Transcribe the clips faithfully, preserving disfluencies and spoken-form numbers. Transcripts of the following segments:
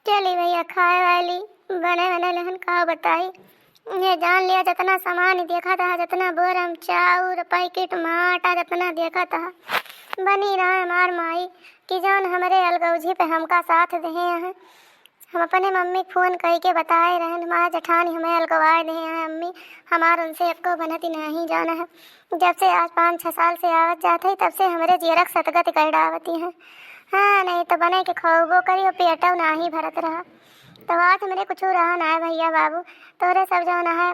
चली भैया, खाए वाली बने बने लेहन का बताई। ये जान लिया, जितना सामान देखत हा, जितना बोरम चाउर, पैकेट मा आटा, जितना देखत हा, बनी रहा हमार माई कि जौन हमरे अलगौजी पे हमका साथ देहे हैं। हम अपने मम्मी के फोन कइके बताए रहन, हमार जेठानी हमें अलगवाए देहे हैं, अम्मी हमार उनसे एको बनती नहीं जाना है। जब से आज पाँच छह साल से आवत जात है, तब से हमरे जियरक सतगत कर डावती हैं। हाँ, नहीं तो बने के खौबो करी और पेटो नाही भरत रहा। तो आज हमरे कुछ रहा ना है भैया बाबू, तोरे सब जौन है,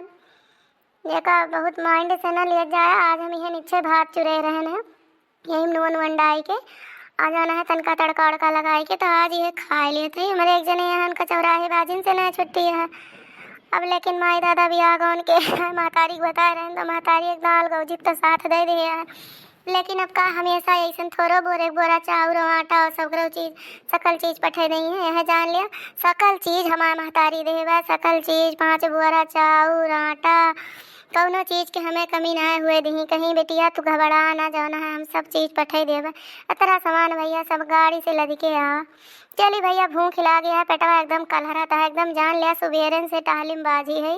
एका बहुत mind से न लिया जाए। आज हम इहे नीचे भात चुरे रहन है, यही नून वून डाई के, आ जौन है तनका तड़का उड़का लगाई के, तो आज ये खाए लेत रही। हमरे एक जने यहाँ उनका चौराहे बाजिन से ना छुट्टी है। अब लेकिन माई दादा भी आ गए उनके, महतारी के बताए रहन, तो महतारी एक दाल गौजी तो साथ दे दिए है। लेकिन अब का हमेशा ऐसन थोड़ो बोरे बोरा चाउर, आटा और सगरो चीज, सकल चीज पठे नहीं है। यह जान लिया, सकल चीज हमार महतारी देहे बा, सकल चीज, पाँच बोरा चाउर, आटा, कौनो चीज के हमें कमी ना हुए दही। कहीं बेटिया तू घबरा ना, जौन है हम सब चीज पठे देबे। इतना सामान भैया सब गाड़ी से लद के आ। चली भैया, भूख लागे है, पेटवा एकदम कलहरत है, एकदम जान लिया सुबेरन से टहलिम बाजी है।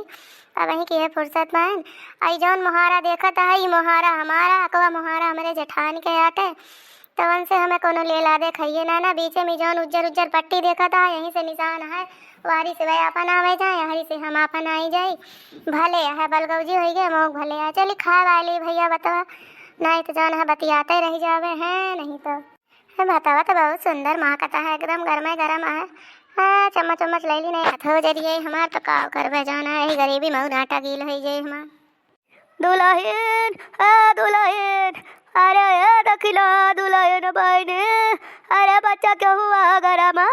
अब वहीं की है फुर्सत पाएन। आई जौन मोहारा देखत है, ई मोहारा हमारा, अकवा मोहारा हमरे जेठान के आटे। तवन से हमें कोनो लेला दे खाइए ना, ना, बीचे में जौन उज्जर उज्जर पट्टी देखत है, यहीं से निशान है, वारी से वह आपन आवे जाए, हरी से हम आपन आई जाई। भले है बलगौजी होई गए, मोग भले है। चली खाए वाली भैया बतवा, नहीं तो जौन है बतियाते रह जावे हैं, नहीं तो। ए, भातवा तो बहुत सुंदर महकता है, एकदम गरमे गरम है। हाँ, चम्मच उम्मच ले ली, नहीं हाथ हो जरिए हमार, तो का करबे, जाना है, गरीबी मऊ आटा गील हो जाए हमार। दुलहिन, ए दुलहिन, अरे ए दखिना दुलहिन बहिनी, अरे बच्चा के हुआ गरमा,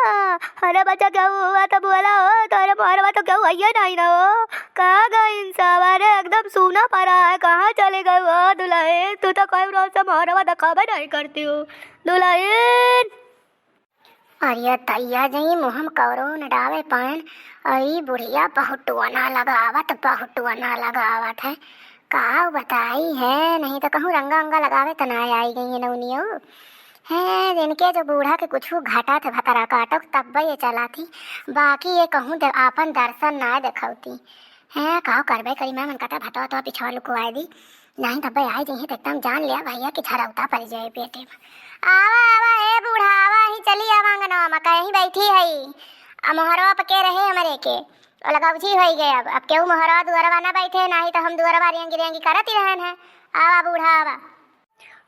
अरे बच्चा के हुआ तो बोला हो, तोरे मोहरवा तो केहू आइए नहीं ना हो, कहाँ गइन सब, अरे एकदम सूना पड़ा है, कहाँ चली गई हो दुलहिन, तू तो कोई रोज से मोहरवा दिखावे नहीं करती हो। दुलहिन। अरे तैया जई मुँह में कौरो न डावे पाएन। अई बुढ़िया बहुटुअना लगावत, बहुटुअना लगावत है। का बताई है, नहीं तो कहूँ रंगा उंगा लगावे त ना आई गई है नौनियो। है जिनके जो बूढ़ा के कुछ घटा थे भतरा काटो तब ये चला थी, बाकी ये कहूँ दे, आपन दर्शन ना दिखौती। हैं, का करबे करी, मैं मन कहता भतवा तो पिछवा लुकवाए दी, नहीं तब आई जइहे तो एकदम जान लिया भैया कि झरौता पड़ जाए पेटे में। आवा, आवा, ए बूढ़ा, आवा, ही चली आवा अंगनवा में, कहीं बैठी है। आ मोहरवा पके रहे हमरे के, अलगौजी होई गए। अब, अब केहू मोहरवा दुअरवा ना बैठे, नाही तो हम दुअरवा रेंगी रेंगी करत ही रहन है। आवा बूढ़ा, आवा।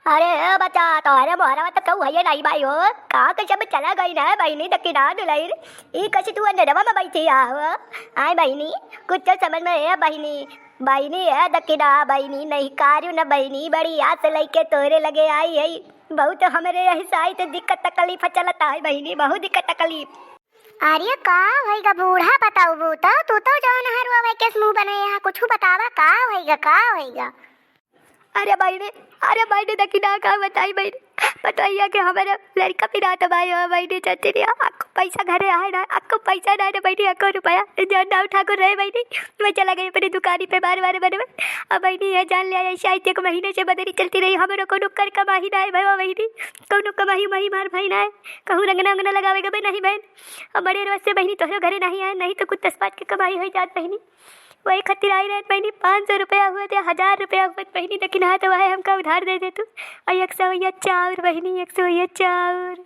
अरे ए बच्चा, तोहरे मोहरवा तो केहू हइये नहीं बाई हो। कहाँ कैसे में चला गई ना बहिनी, देखी ना दुलहिन। ई कैसे तू अंधेरवा में बैठी आ हो? आए बहिनी, कुछ तो समझ में ए बहिनी। बहिनी ए देखी ना बहिनी, नहीं कारू न बहिनी, बड़ी आस लइके तोरे लगे आई है। बहुत हमरे यही साइत दिक्कत तकलीफ चलता है बहिनी, बहुत दिक्कत तकलीफ। अरे का भइगा बूढ़ा, बताऊ बूता, तू तो जौन हरुआ वही केस मुँह बनाए यहाँ, कुछ बतावा का भइगा, का भइगा? अरे बहिनी, अरे बहिनी, देखी ना का बताई बहिनी, पतोहिया के हमारे लड़का पिरात भाई हो बहिनी, चचरिया, अक्को पैसा घरे आए ना, अक्को पैसा ना रे बहिनी, अक्को रुपया, जौन नाव ठाकुर रहे बहिनी, मैं चला गई अपनी दुकानी पे बार बार बनवे। अब बहिनी ये जान लिया, ऐसे आई एक महीने से बदरी चलती रही, हमरो कोनो कर कमाही ना है भवा बहिनी, कोनो कमाही उमाही मार भाई ना है, कहूँ रंगना उंगना लगावे गबे नहीं बहन। अब बड़े रोज से बहिनी तोहरो घरे नहीं आए, नहीं तो कुछ दस पाँच के कमाई हो जात बहिनी। वही खातिर आई रहे बहिनी, पाँच सौ रुपया हुए थे, हजार रुपया हुए थे बहिनी, लेकिन हाँ तो वह हमका उधार दे दे तू। और एक सौ या चाउर बहिनी, एक सौ या चाउर।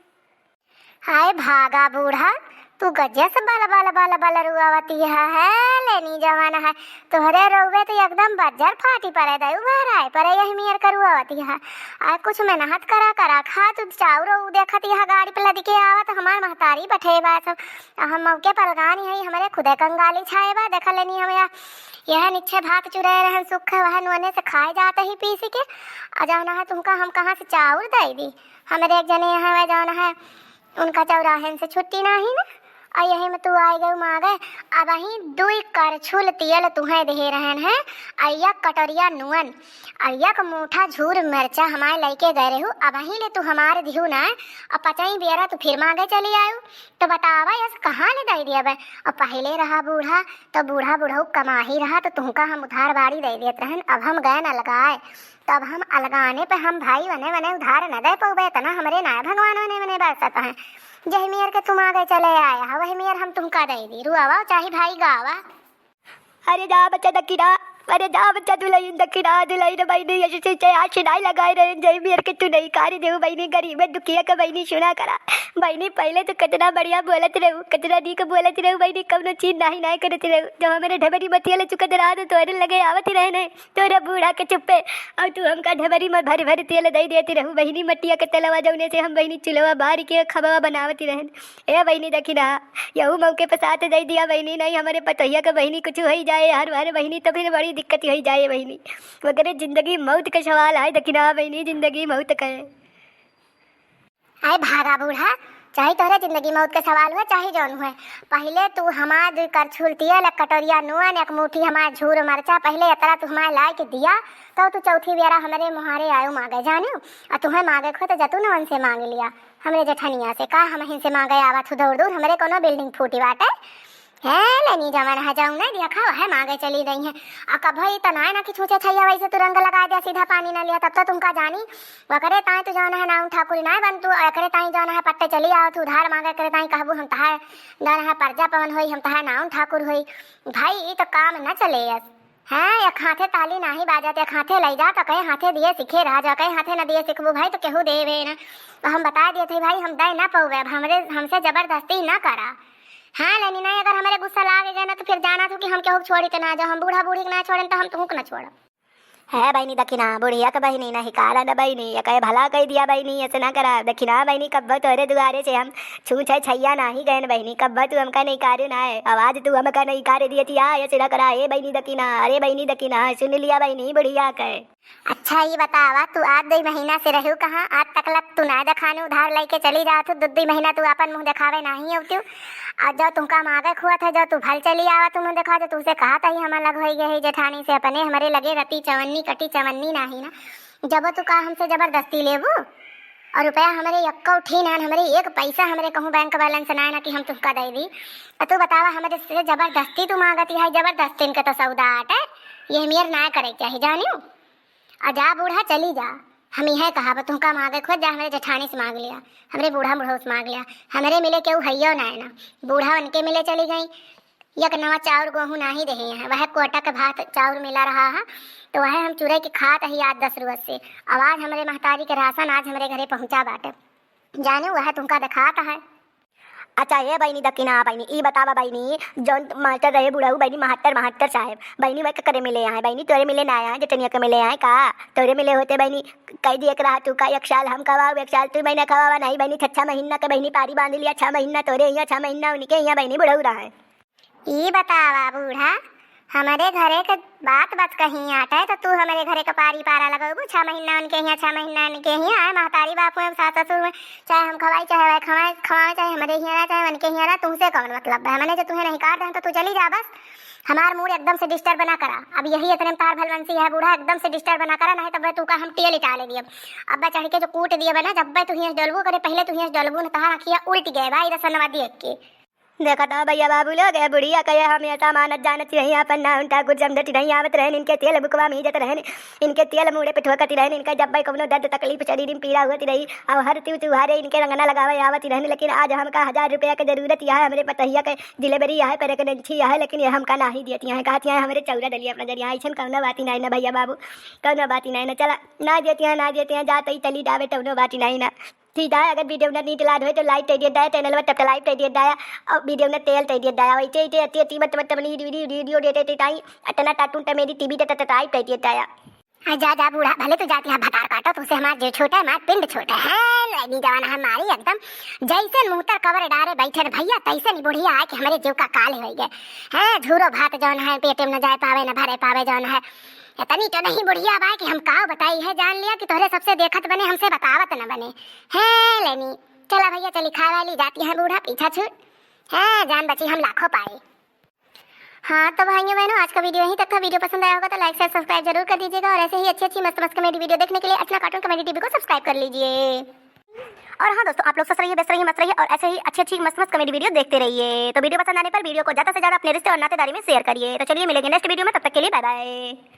हाय भागा बूढ़ा, तू गजे से बल बल बल बल रुआवती है, है लेनी जवान है। तोहरे रोवे तो एकदम बज्जर फाटी पड़े दे, उभर आए पड़े यही मियर करुआवती है। आ कुछ मेहनत करा करा खा, तू चाउर उ देखत यह गाड़ी पे लद के आवत, हमार महतारी बैठे बा सब। आ हम मौके पलगानी है, हमरे खुदे कंगाली छाए बा, देख लेनी हम या यह निच्छे भात चुराए रहन सुख है, वह नोने से खाए जाते ही पीस के। आ जौन है तुमका हम कहाँ से चाउर दे दी? हमरे एक जने यहाँ है जौन है उनका चौराहन से छुट्टी नाही ना। आ यही में तू आए गए मागे। अबही दुई करछुल तियल तुहे देहे रहन है, आ एक कटोरिया नुअन, आ एक मूठा झूर मिर्चा हमारे लइके गए रहू। अबही ले तू हमारे दिहू ना, आ पचई बेरा तू फिर मागे चली आयु। तो बतावा यस कहाँ ले दे दिया बे? अब पहले रहा बूढ़ा, तो बूढ़ा बुढ़ऊ कमाही रहा, तो तुमका हम उधार बाड़ी दे देत रहन। अब हम गए न लगाए, तब हम अलगाने पे हम भाई वने वने उधार न दे पउबे, इतना हमरे ना भगवान वने वने बरसत हैं। जही मेर के तुम आगे चले आया हा, वही मेर हम तुमका दइ दी। रुआवा चाहे भाई गावा। अरे जा बच्चा दखिना, अरे जा बच्चा दुलहिन दखिना, दुलहिन बहिनी, ऐसे से आज नाहीं लगाए रहे, जही मेर के तू नइकारी देउ बहिनी, गरीब दुखिया के बहिनी सुना करा। बहिनी पहिले तू कितना बढ़िया बोलत रहू, कितना नीक बोलत रहू बहिनी, कउनो चीज नाहीं नाहीं करत रहू। जब हमरे ढबरी मटिया ले चुकत रहा तो तोहरे लगे आवत रहे नहीं, तोहरे बूढ़ा के चुप्पे, अउर तू हमका ढबरी में भरि भरि तेल दइ देत रहू बहिनी, मटिया के तेलवा जउने से हम बहिनी चुलवा बारि के खबवा बनावत रहन। ए बहिनी दखिना, यहू मौके पे साथ दइ दिया बहिनी, नहीं हमरे पतोहिया के बहिनी कुछ होइ जाए, हर हर बहिनी तो फिर बड़ी दिक्कत होइ जाए बहिनी। वगैरह जिंदगी मौत के सवाल है दखिना बहिनी, जिंदगी मौत के। आए भागा बूढ़ा, चाहे तोहरे जिंदगी मौत के सवाल हुए, चाहे जौन हुए, पहिले तू हमार दुइ करछुल तेल, एक कटोरिया नून, एक मुट्ठी हमार झूर मरचा, पहिले एतरा तू हमार लाइ के दिया, तउ तू चौथी बेरा हमरे मुहारे आयु मागे जानिउ। अउर तुहें मागे क हो तो जतू न उनसे मांग लिया, हमरे जेठनिया से, का हमहिन से मांगे आवत हू दौड़ दौड़, हमरे कउनो बिल्डिंग फूटी बाटे। हैं, लेनी जवन है, जौन है, देखा, वह मांगे चली गई हैं। आ कभो ई त नाय ना कि छूछे छैया वैसे तू रंग लगाइ द्या, सीधा पानी ना लिया, तब तो तुमका जानी। वकरे ताई तू जौन है, नाउन ठाकुर नाय बन तू, एकरे ताई जौन है, पट्टे चली आवत हू, उधार मांगे, एकरे ताई कहबू, हम तहार जौन है, परजा पवन होई, हम तहार नाउन ठाकुर होई। भाई, ई तो काम न चले अस। हैं, एक हाथे ताली नाहीं बाजत, एक हाथे लइ जा, तो कहे हाथे दिए सीखे रहा जा, कहे हाथे न दिए सीखबू भाई, तो केहू देवे ना। तो हम बताइ देत हई भाई, हम दइ ना पउबे, अब हमरे, हमसे जबरदस्ती ना करा। हाँ, लेनी नहीं, अगर हमरे गुस्सा लाग गए ना, तो फिर जाना तू कि हम केहू के छोड़ी के ना जाओ, हम बूढ़ा बूढ़ी के ना छोड़ेन, तो हम तुहू के ना छोड़ब। है बहिनी दखिना, बुढ़िया के बहिनी नहीं कारा न बहिनी, ये कहे भला कहि दिया बहिनी, ऐसे ना करा। दखिना बहिनी, कब्बो तोहरे दुआरे से हम छूछे छैया नाहीं गएन बहिनी, कब्बो तू हमका नइकारे नाय, आवाज तू हमका नइकारे दिए थी, आ, ऐसे ना करा, ए बहिनी दखिना, अरे बहिनी दखिना, सुन लिया बहिनी बुढ़िया के। अच्छा, ई बतावा, तू आज दुइ महीना से रहू कहाँ? आज तक लक तू ना देखाने, उधार लइके चली जात हू, दुइ दुइ महीना तू आपन मुँह देखावे नाहीं अउतू। आ जब तुमका मागे खुआत है, जब तू भल चली आवा, तू मुँह देखा, जब तुमसे कहत ही हमार लग होई गए है जेठानी से, अपने हमरे लगे रती चवन्नी कटी चवन्नी नाहीं ना। जब तू का हमसे जबरदस्ती लेबू? और रुपया हमरे यक्को उठी ना, हमरे एक पैसा हमरे कहूँ बैंक बैलेंस ना, ना कि हम तुमका दे दी। आ तू बतावा, हमरे से जबरदस्ती तू मांगती है, जबरदस्ती इनके तो सौदा आटे, ये मेर ना करे के चाही, जानियो। आ जा बूढ़ा, चली जा। हम इहे कहा, अब तुमका मांगे खोज जा, हमरे जेठानी से मांग लिया, हमरे बूढ़ा बुढ़ऊ से मांग लिया। हमरे मिले केहू हइयो नाय ना। बूढ़ा उनके मिले चली गई। एक नवा चाउर गोहूँ नाहीं देहे हैं, वह कोटा के भात चाउर मिला रहा है, तो वह हम चुरे के खात ही आज दस रोज से। अब आज हमरे महतारी के राशन आज हमरे घरे पहुँचा बाटे। जाने वह तुमका देखात है। अच्छा, ए बहिनी दखिना बहिनी, ई बतावा बहिनी, जौन मास्टर रहे बुढ़ऊ बहिनी, महत्तर, महत्तर साहेब, बहिनी, वह के करे मिले आए बहिनी, तोरे मिले ना आए, जटनिया के मिले आए का? तोरे मिले होते बहिनी, कह दिए के रहा तू का, एक साल हम खवाओ, एक साल तू बहिनी खवावा, नहीं बहिनी, छच्छा महीना के बहिनी पारी बांध लिया, छह महीना तोरे हियाँ, छह महीना उनके हियाँ बहिनी बुढ़ऊ रहा है। ई बतावा बूढ़ा, हमरे घरे के बात बात कहीं आटे, तो तू हमरे घरे के पारी पारा लगउबू, छह महीना उनके हियाँ, छह महीना उनके हियाँ, आए महतारी बापू हैं, सास ससुर हैं, चाहे हम खवाई, चाहे वह खवाए, खवाए, चाहे हमरे हियाँ रहा, चाहे उनके हियाँ रहा, तुमसे कौन मतलब है? हमने जो तुम्हें नहीं काट दें, तो तू चली जा बस। हमार मूड एकदम से डिस्टर्ब ना करा। अब यही इतने में तार भलवंसी है बूढ़ा, एकदम से डिस्टर्ब ना करा, नहीं तब तू का हम टेल इटा ले दियब। अब चढ़ के जो कूट दिए बना, जब तू हियाँ डोलबू करे, पहले तू हियाँ डोलबू न, तहार अखिया उल्ट गए भाई रसनवा देख के। देखत हो भैया बाबू लोग, ए बुढ़िया के हमेशा मानत जानत रही, अपन नाउन ठाकुर समझत रही, आवत रहन इनके तेल बुकवा में ईजत रहन, इनके तेल मूड़े पे ठोकत रहन, इनका जब भाई कौनो दर्द तकलीफ शरीर में पीड़ा हुअत रही, और हर त्यू त्योहारे इनके रंगना लगावे आवत रहन। लेकिन आज हमका हजार रुपया के जरूरत यह है, हमरे पतहिया के डिलीवरी यह है, प्रेगनेंसी यह है, लेकिन ये हमका नाही दियत यहाँ, कहत यहाँ हमरे चौरा डलिया अपना जरिया, ऐसन कौनो बात ही नाही ना भैया बाबू, कौनो बात ही नाही ना, चला ना देत यहाँ, ना देत यहाँ, जात ही चली जावे, कौनो बात ही नाही ना। ठीक है, अगर वीडियो ना नीक लाग होय तो लाइक कर दिया जाए, चैनल में सब्सक्राइब कर दिया जाए, और वीडियो ना तेल कर दिया जाए। वैसे ही अति अति मत मत वीडियो वीडियो देते थे ताई, अतना टाटू टा मेरी टीवी देता था, टाइप कर दिया जाए। हाँ, जा जा बूढ़ा, भले तू जाती है भतार काटो, तुमसे हमार जीव छोटा है, हमार पिंड छोटा है। हाँ, लेनी जवान है हमारी एकदम, जैसे मुहतर कवर डारे बैठे न भैया, तैसे नहीं बुढ़िया आए कि हमारे जीव का काल हो गए। हाँ, झूरो भात जौन है पेटे में न जाए पावे, न भरे पावे जौन है। इतनी तो नहीं बुढ़िया बा कि हम काव बताई है, जान लिया कि तोहरे सबसे देखत बने, हमसे बतावत न बने। है लेनी, चला भैया, चली खाए वाली जाती है बूढ़ा पीछा छूट। है जान बची हम लाखों पाए। हाँ तो भाइयों बहनों, आज का वीडियो यहीं तक था। वीडियो पसंद आया होगा तो लाइक शेयर सब्सक्राइब जरूर कर दीजिएगा और ऐसे ही अच्छी अच्छी मस्त मस्त कॉमेडी वीडियो देखने के लिए अर्चना कार्टून कॉमेडी टीवी को सब्सक्राइब कर लीजिए। और हाँ दोस्तों, आप लोग स्वस्थ रहिए, व्यस्त रहिए, मस्त रहिए और ऐसे ही अच्छी अच्छी मस्त मस्त कॉमेडी वीडियो देखते रहिए। तो वीडियो पसंद आने पर वीडियो को ज़्यादा से ज़्यादा अपने रिश्ते और नातेदारी में शेयर करिए। तो चलिए मिलेंगे नेक्स्ट वीडियो में, तब तक के लिए बाय बाय।